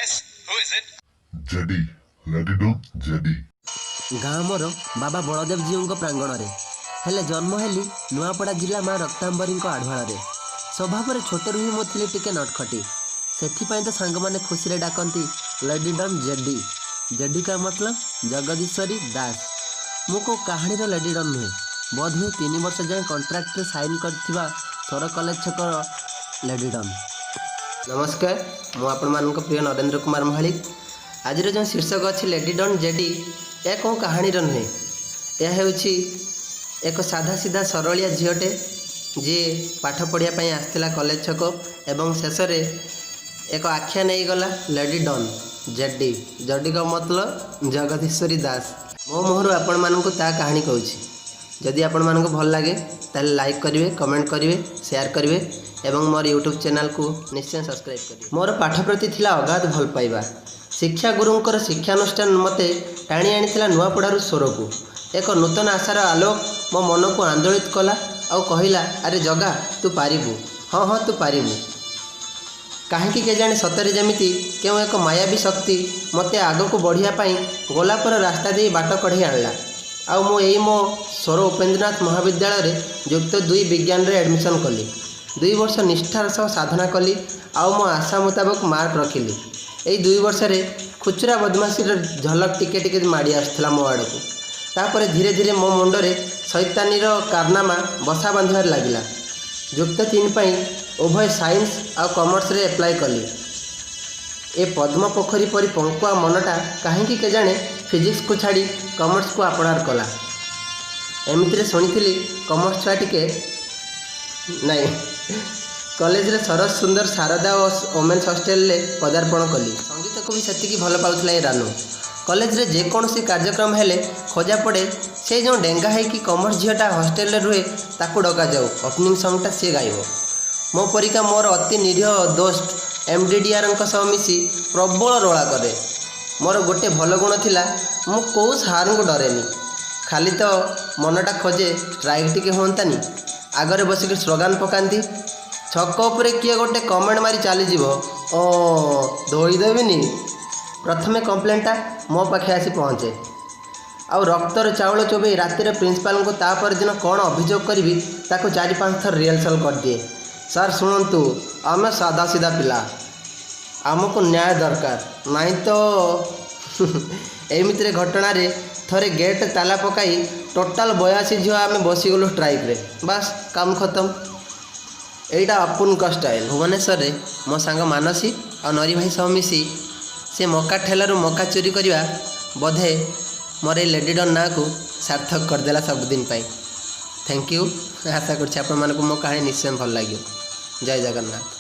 Yes, who is it? JD, Lady Don JD. ଗାଁ ମୋର ବାବା ବଳଦେବଜୀଉଙ୍କ ପ୍ରାଙ୍ଗଣରେ, ହେଲେ ଜନ୍ମ ହେଲି ନୂଆପଡ଼ା ଜିଲ୍ଲା ମା ରକ୍ତାମ୍ବରୀଙ୍କ ଆଢ଼ୁଆଳରେ। ସ୍ୱଭାବରେ ଛୋଟରୁ ହିଁ ମୁଁ ଥିଲି ଟିକେ ନଟଖଟି। ସେଥିପାଇଁ ତ ସାଙ୍ଗମାନେ ଖୁସିରେ ଡାକନ୍ତି ଲେଡି ଡନ୍ ଜେଡି। ଜେଡି କା ମତଲବ ଜଗଦୀଶ୍ୱରୀ ଦାସ। ମୁଁ କେଉଁ କାହାଣୀର ଲେଡି ଡନ୍ ନୁହେଁ, ବୋଧହୁଏ 3 ବର୍ଷ ଯାଏଁ କଣ୍ଟ୍ରାକ୍ଟରେ ସାଇନ୍ କରିଥିବା ସୋର କଲେଜ ଛକର ଲେଡି ଡନ୍। ନମସ୍କାର, ମୁଁ ଆପଣମାନଙ୍କ ପ୍ରିୟ ନରେନ୍ଦ୍ର କୁମାର ମହାଳିକ। ଆଜିର ଯେଉଁ ଶୀର୍ଷକ ଅଛି ଲେଡି ଡନ୍ ଜେଡି, ଏହା କେଉଁ କାହାଣୀର ନୁହେଁ। ଏହା ହେଉଛି ଏକ ସାଧା ସିଧା ସରଳିଆ ଝିଅଟେ, ଯିଏ ପାଠ ପଢ଼ିବା ପାଇଁ ଆସିଥିଲା କଲେଜ ଛକ ଏବଂ ଶେଷରେ ଏକ ଆଖ୍ୟା ନେଇଗଲା ଲେଡି ଡନ୍ ଜେଡି। ଜେଡିଙ୍କ ମତଲବ ଜଗଦୀଶ୍ୱରୀ ଦାସ। ମୋ ମୁହଁରୁ ଆପଣମାନଙ୍କୁ ତା କାହାଣୀ କହୁଛି। ଯଦି ଆପଣମାନଙ୍କୁ ଭଲ ଲାଗେ, ତାହେଲେ ଲାଇକ୍ କରିବେ, କମେଣ୍ଟ କରିବେ, ସେୟାର କରିବେ ଏବଂ ମୋର ୟୁଟ୍ୟୁବ୍ ଚ୍ୟାନେଲକୁ ନିଶ୍ଚୟ ସବସ୍କ୍ରାଇବ୍ କରିବେ। ମୋର ପାଠ ପ୍ରତି ଥିଲା ଅଗାଧ ଭଲ ପାଇବା। ଶିକ୍ଷାଗୁରୁଙ୍କର ଶିକ୍ଷାନୁଷ୍ଠାନ ମୋତେ ଟାଣି ଆଣିଥିଲା ନୂଆପଡ଼ାରୁ ସୋରକୁ। ଏକ ନୂତନ ଆଶାର ଆଲୋକ ମୋ ମନକୁ ଆନ୍ଦୋଳିତ କଲା ଆଉ କହିଲା, "ଆରେ ଜଗା, ତୁ ପାରିବୁ। ହଁ ହଁ, ତୁ ପାରିବୁ।" କାହିଁକି କେଜାଣି ସତରେ ଯେମିତି କେଉଁ ଏକ ମାୟାବୀ ଶକ୍ତି ମୋତେ ଆଗକୁ ବଢ଼ିବା ପାଇଁ ଗୋଲାପର ରାସ୍ତା ଦେଇ ବାଟ କଢ଼େଇ ଆଣିଲା ଆଉ ମୁଁ ଏଇ ମୋ ସୋର ଉପେନ୍ଦ୍ରନାଥ ମହାବିଦ୍ୟାଳୟରେ ଯୁକ୍ତ 2 ବିଜ୍ଞାନରେ ଆଡ଼ମିସନ୍ କଲି। 2 ବର୍ଷ ନିଷ୍ଠାର ସହ ସାଧନା କଲି ଆଉ ମୋ ଆଶା ମୁତାବକ ମାର୍କ ରଖିଲି। ଏଇ 2 ବର୍ଷରେ ଖୁଚୁରା ବଦମାସିର ଝଲକ ଟିକେ ଟିକେ ମାଡ଼ି ଆସୁଥିଲା ମୋ ଆଡ଼କୁ। ତାପରେ ଧୀରେ ଧୀରେ ମୋ ମୁଣ୍ଡରେ ଶୈତାନୀର କାରନାମା ବସା ବାନ୍ଧିବାରେ ଲାଗିଲା। ଯୁକ୍ତ 3 ପାଇଁ ଉଭୟ ସାଇନ୍ସ ଆଉ କମର୍ସରେ ଆପ୍ଲାଏ କଲି। ଏ ପଦ୍ମ ପୋଖରୀ ପରି ପଙ୍କୁଆ ମନଟା କାହିଁକି କେଜାଣି ଫିଜିକ୍ସକୁ ଛାଡ଼ି କମର୍ସକୁ ଆପଣାର କଲା। ଏମିତିରେ ଶୁଣିଥିଲି କମର୍ସ ଛୁଆ ଟିକେ ନାଇଁ। କଲେଜରେ ସରସ ସୁନ୍ଦର ଶାରଦା ଓ ଓମେନ୍ସ ହଷ୍ଟେଲରେ ପଦାର୍ପଣ କଲି। ସଙ୍ଗୀତକୁ ବି ସେତିକି ଭଲ ପାଉଥିଲା ଏ ରାନୁ। କଲେଜରେ ଯେକୌଣସି କାର୍ଯ୍ୟକ୍ରମ ହେଲେ ଖୋଜା ପଡ଼େ, ସେ ଯେଉଁ ଡେଙ୍ଗା ହେଇକି କମର୍ସ ଝିଅଟା ହଷ୍ଟେଲରେ ରୁହେ, ତାକୁ ଡକାଯାଉ, ଓପନିଂ ସଙ୍ଗଟା ସିଏ ଗାଇବ। ମୋ ପରିକା ମୋର ଅତି ନିରୀହ ଦୋସ୍ତ ଏମ୍ଡିଡିଆର୍ଙ୍କ ସହ ମିଶି ପ୍ରବଳ ରୋଳା କରେ। ମୋର ଗୋଟେ ଭଲ ଗୁଣ ଥିଲା, ମୁଁ କେଉଁ ସାର୍ଙ୍କୁ ଡରେନି। ଖାଲି ତ ମନଟା ଖୋଜେ ଷ୍ଟ୍ରାଇକ୍ ଟିକେ ହୁଅନ୍ତାନି, ଆଗରେ ବସିକି ସ୍ଲୋଗାନ ପକାନ୍ତି। ଛକ ଉପରେ କିଏ ଗୋଟେ କମେଣ୍ଟ ମାରି ଚାଲିଯିବ, ଓ ଧୋଇଦେବିନି, ପ୍ରଥମେ କମ୍ପ୍ଲେନ୍ଟା ମୋ ପାଖେ ଆସି ପହଞ୍ଚେ। ଆଉ ରକ୍ତର ଚାଉଳ ଚୋବେଇ ରାତିରେ ପ୍ରିନ୍ସିପାଲଙ୍କୁ ତା ପରଦିନ କ'ଣ ଅଭିଯୋଗ କରିବି, ତାକୁ ଚାରି ପାଞ୍ଚ ଥର ରିହର୍ସାଲ୍ କରିଦିଏ। "ସାର୍ ଶୁଣନ୍ତୁ, ଆମେ ସାଧା ସିଧା ପିଲା, ଆମକୁ ନ୍ୟାୟ ଦରକାର, ନାହିଁ ତ।" ଏମିତିରେ ଘଟଣାରେ ଥରେ ଗେଟ୍ ତାଲା ପକାଇ ଟୋଟାଲ୍ 82 ଝିଅ ଆମେ ବସିଗଲୁ ଷ୍ଟ୍ରାଇକ୍ରେ। ବାସ୍, କାମ ଖତମ। ଏଇଟା ଅପୁନଙ୍କ ଷ୍ଟାଇଲ୍। ଭୁବନେଶ୍ୱରରେ ମୋ ସାଙ୍ଗ ମାନସୀ ଆଉ ନରୀ ଭାଇ ସହ ମିଶି ସେ ମକା ଠେଲାରୁ ମକା ଚୋରି କରିବା ବୋଧେ ମୋର ଏଇ ଲେଡି ଡନ୍ ନାଁକୁ ସାର୍ଥକ କରିଦେଲା ସବୁଦିନ ପାଇଁ। Thank you. ଆଶା କରୁଛି ଆପଣମାନଙ୍କୁ ମୋ କାହାଣୀ ନିଶ୍ଚୟ ଭଲ ଲାଗିବ। ଜୟ ଜଗନ୍ନାଥ।